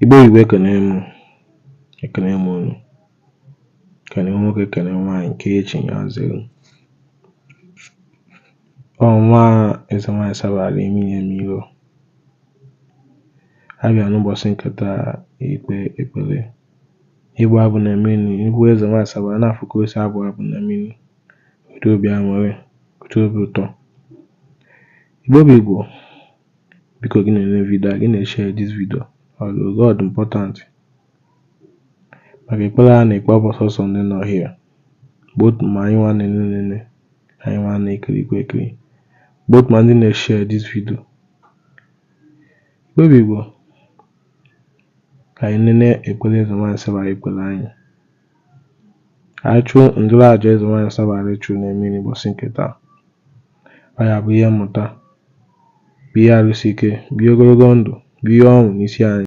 Igbo Igbo, ekene m, ekene m unu, kene nwoke, kene nwaanyị, nke echi ya zere ọnwa eze nwaanyị sabara imi ya eme iro abịa n'ụbọchị nke taa ikpe ekpere ịbụ abụ na mmiri ikwu eze nwaanyị sabara na-afụ ka o si abụ abụ na mmiri weta obi aṅụrị, weta obi ụtọ. Igbo bụ Igbo, biko gị na-ele video a, gị na-share this video, ọ God important maka ekpere a na-ekpe. Ọ bụ sọsọ ndị nọ here, both ma anyị nwa na-elele, anyị nwa na-ekirikwa ekiri, both ma ndị na-share this video. Igbo bụ Igbo, ka anyị nene ekpere eze nwaanyị sabara ekpere anyị. Anyị chụọ ndụrụ aja eze nwaanyị sabara chụrụ na mmiri ụbọchị nke taa, ọ ya bụ ihe mmụta, bụ ihe arụsị ike, bụ ihe ogologo ndụ, bụ ihe ọṅụ n'isi anyị.